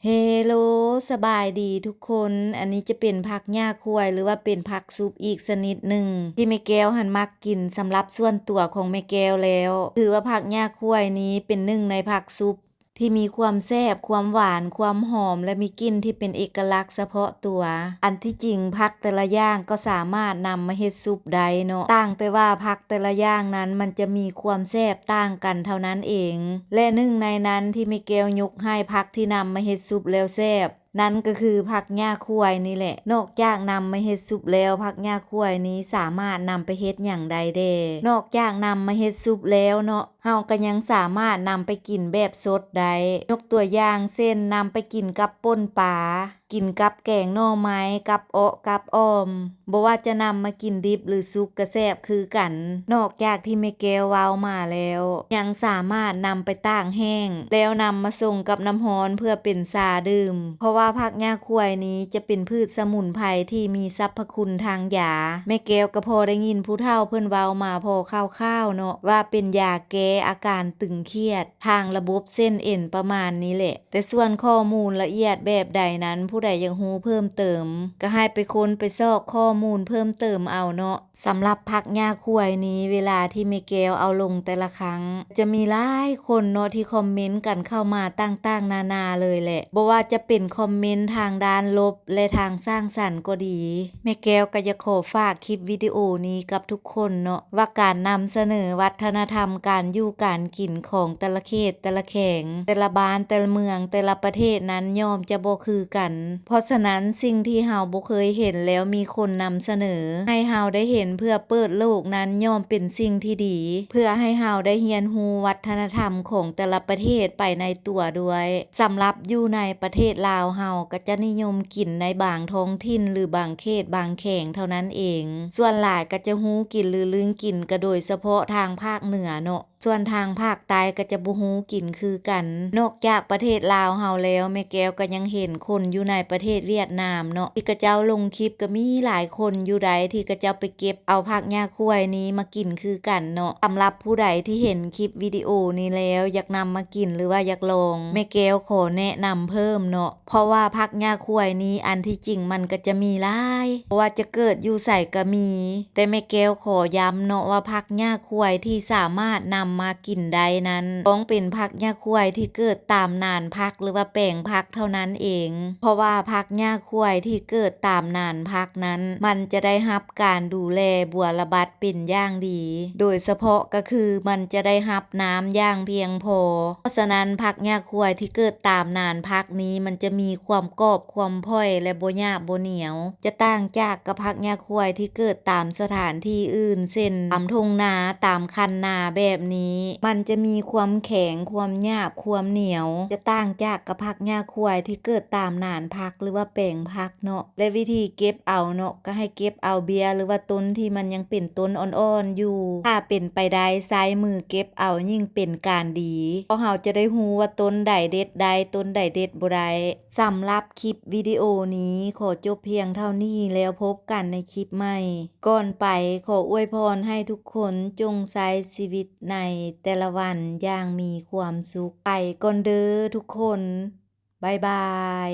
ເຮໂລ ສະບາຍດີທຸກຄົນ. ອັນນີ້ຈະເປັນຜັກຫຍ້າຄວາຍ ຫຼືວ່າເປັນຜັກຊຸບອີກຊະນິດໜຶ່ງ ທີ່ແມ່ແກ້ວຫັ້ນມັກກິນສຳລັບສ່ວນຕົວຂອງແມ່ແກ້ວແລ້ວ. ຖືວ່າຜັກຫຍ້າຄວາຍນີ້ເປັນໜຶ່ງໃນຜັກຊຸບທີ່ມີຄວາມແຊບ, ຄວາມຫວານ, ຄວາມຫອມ ແລະ ມີກິ່ນທີ່ເປັນເອກະລັກສະເພາະຕົວ. ອັນທີ່ຈິງຜັກແຕ່ລະຢ່າງກໍສາມາດນຳມາເຮັດຊຸບໄດ້ເນາະ, ຕ່າງແຕ່ວ່າຜັກແຕ່ລະຢ່າງນັ້ນມັນຈະມີຄວາມແຊບຕ່າງກັນເທົ່ານັ້ນເອງ. ແລະ ໜຶ່ງໃນນັ້ນທີ່ແມ່ແກ້ວຍົກໃຫ້ຜັກທີ່ນຳມາເຮັດຊຸບແລ້ວແຊບ ນັ້ນກໍຄືຜັກຫຍ້າຄວາຍນີ້ແຫຼະ. ນອກຈາກນຳມາເຮັດຊຸບແລ້ວ, ຜັກຫຍ້າຄວາຍນີ້ສາມາດນຳໄປເຮັດຫຍັງໄດ້ແດ່? ນອກຈາກນຳມາເຮັດຊຸບແລ້ວເນາະ, ເຮົາກໍຍັງສາມາດນຳໄປກິນແບບສົດໄດ້. ຍົກຕົວຢ່າງເຊັ່ນ, ນຳໄປກິນກັບປົ່ນປາ, ກິນກັບແກງໜໍ່ໄມ້, ກັບເອາະ, ກັບອ່ອມ. ບໍ່ວ່າຈະນຳມາກິນດິບ ຫຼື ສຸກກໍແຊບຄືກັນ. ນອກຈາກທີ່ແມ່ແກ້ວເວົ້າມາແລ້ວ, ຍັງສາມາດນຳໄປຕາກແຫ້ງ ແລ້ວນຳມາຊົງກັບນ້ຳຮ້ອນເພື່ອເປັນຊາດື່ມ. ເພາະວ່າຜັກຫຍ້າຄວາຍນີ້ຈະເປັນພືດສະໝຸນໄພທີ່ມີສັບພະຄຸນທາງຢາ. ແມ່ແກ້ວກໍພໍໄດ້ຍິນຜູ້ເຖົ້າເພິ່ນເວົ້າມາພໍຄ່າວໆເນາະ, ວ່າເປັນຢາແກ້ອາການຕຶງຄຽດທາງລະບົບເສັ້ນເອັນປະມານນີ້ແຫຼະ. ແຕ່ສ່ວນຂໍ້ມູນລະອຽດແບບໃດນັ້ນ, ຜູ້ໃດຢາກຮູ້ເພີ່ມເຕີມ ກໍໃຫ້ໄປຄົ້ນໄປຊອກຂໍ້ມູນເພີ່ມເຕີມເອົາເນາະ. ສຳລັບຜັກຫຍ້າຄວາຍນີ້, ເວລາທີ່ແມ່ແກ້ວເອົາລົງແຕ່ລະຄັ້ງ, ຈະມີຫຼາຍຄົນເນາະທີ່ຄອມເມັນກັນເຂົ້າມາຕ່າງໆນານາເລີຍແຫຼະ. ບໍ່ວ່າຈະເປັນຄອມເມັນທາງດ້ານລົບ ແລະ ທາງສ້າງສັນກໍດີ, ແມ່ແກ້ວກໍຢາກຂໍຝາກຄລິບວິດີໂອນີ້ກັບທຸກຄົນເນາະ, ວ່າການນຳສະເໜີວັດທະນະທຳການຢູ່ການກິນຂອງແຕ່ລະເຂດ ແຕ່ລະແຂວງ ແຕ່ລະບ້ານ ແຕ່ລະເມືອງ ແຕ່ລະປະເທດນັ້ນຍ່ອມຈະບໍ່ຄືກັນ. ເພາະສະນັ້ນ, ສິ່ງທີ່ເຮົາບໍ່ເຄີຍເຫັນແລ້ວມີຄົນນຳສະເໜີໃຫ້ເຮົາໄດ້ເຫັນເພື່ອເປີດໂລກນັ້ນ ຍ່ອມເປັນສິ່ງທີ່ດີ ເພື່ອໃຫ້ເຮົາໄດ້ຮຽນຮູ້ວັດທະນະທຳຂອງແຕ່ລະປະເທດໄປໃນຕົວດ້ວຍ. ສຳລັບຢູ່ໃນປະເທດລາວເຮົາ ກໍຈະນິຍົມກິນໃນບາງທ້ອງຖິ່ນ ຫຼື ບາງເຂດບາງແຂວງເທົ່ານັ້ນເອງ. ສ່ວນຫຼາຍກໍຈະຮູ້ກິນ ຫຼື ລືມກິນ ກໍໂດຍສະເພາະທາງພາກເໜືອເນາະ. ສ່ວນທາງພາກໃຕ້ກໍຈະບໍ່ຮູ້ກິນຄືກັນ. ນອກຈາກປະເທດລາວເຮົາແລ້ວ, ແມ່ແກ້ວກໍຍັງເຫັນຄົນຢູ່ໃນປະເທດຫວຽດນາມເນາະ, ທີ່ເຂົາເຈົ້າລົງຄລິບກໍມີຫຼາຍຄົນຢູ່ໃດ ທີ່ເຂົາເຈົ້າໄປເກັບເອົາຜັກຫຍ້າຄວາຍນີ້ມາກິນຄືກັນເນາະ. ສຳລັບຜູ້ໃດທີ່ເຫັນຄລິບວິດີໂອນີ້ແລ້ວ ຢາກນຳມາກິນ ຫຼືວ່າຢາກລອງ, ແມ່ແກ້ວຂໍແນະນຳເພີ່ມເນາະ. ເພາະວ່າຜັກຫຍ້າຄວາຍນີ້ ອັນທີ່ຈິງມັນກໍຈະມີຫຼາຍ, ບໍ່ວ່າຈະເກີດຢູ່ໃສກໍມີ, ແຕ່ແມ່ແກ້ວຂໍຢ້ຳເນາະວ່າ ຜັກຫຍ້າຄວາຍທີ່ສາມາດນຳມາກິນໄດ້ນັ້ນ ຕ້ອງເປັນຜັກຫຍ້າຄວາຍທີ່ເກີດຕາມນານຜັກ ຫຼືວ່າແປງຜັກເທົ່ານັ້ນເອງ. ເພາະວ່າຜັກຫຍ້າຄວາຍທີ່ເກີດຕາມນານຜັກນັ້ນ ມັນຈະໄດ້ຮັບການດູແລບົວລະບັດເປັນຢ່າງດີ, ໂດຍສະເພາະກໍຄືມັນຈະໄດ້ຮັບນ້ຳຢ່າງພຽງພໍ. ເພາະສະນັ້ນ, ຜັກຫຍ້າຄວາຍທີ່ເກີດຕາມນານຜັກນີ້ ມັນຈະມີຄວາມກອບ ຄວາມຜ່ອຍ ແລະ ບໍ່ຫຍາບບໍ່ໜຽວ. ຈະຕ່າງຈາກກັບຜັກຫຍ້າຄວາຍທີ່ເກີດຕາມສະຖານທີ່ອື່ນ ເຊັ່ນ ຕາມທົ່ງນາ, ຕາມຄັນນາແບບນີ້, ມັນຈະມີຄວາມແຂງ, ຄວາມຫຍາບ, ຄວາມໜຽວ. ຈະຕ່າງຈາກກັບຜັກຫຍ້າຄວາຍທີ່ເກີດຕາມນານຜັກ ຫຼືວ່າແປງຜັກເນາະ. ແລະ ວິທີເກັບເອົາເນາະ, ກໍໃຫ້ເກັບເອົາເບ້ຍ ຫຼືວ່າຕົ້ນທີ່ມັນຍັງເປັນຕົ້ນອ່ອນໆຢູ່. ຖ້າເປັນໄປໄດ້, ໃຊ້ມືເກັບເອົາຍິ່ງເປັນການດີ, ເພາະເຮົາຈະໄດ້ຮູ້ວ່າຕົ້ນໃດເດັດໄດ້, ຕົ້ນໃດເດັດບໍ່ໄດ້. ສຳລັບຄລິບວິດີໂອນີ້ ຂໍຈົບພຽງເທົ່ານີ້ ແລ້ວພົບກັນໃນຄລິບໃໝ່. ກ່ອນໄປ, ຂໍອວຍພອນໃຫ້ທຸກຄົນຈົ່ງໃຊ້ຊີວິດໃນແຕ່ລະວັນຢ່າງມີຄວາມສຸກ. ໄປກ່ອນເດີທຸກຄົນ. ບາຍບາຍ.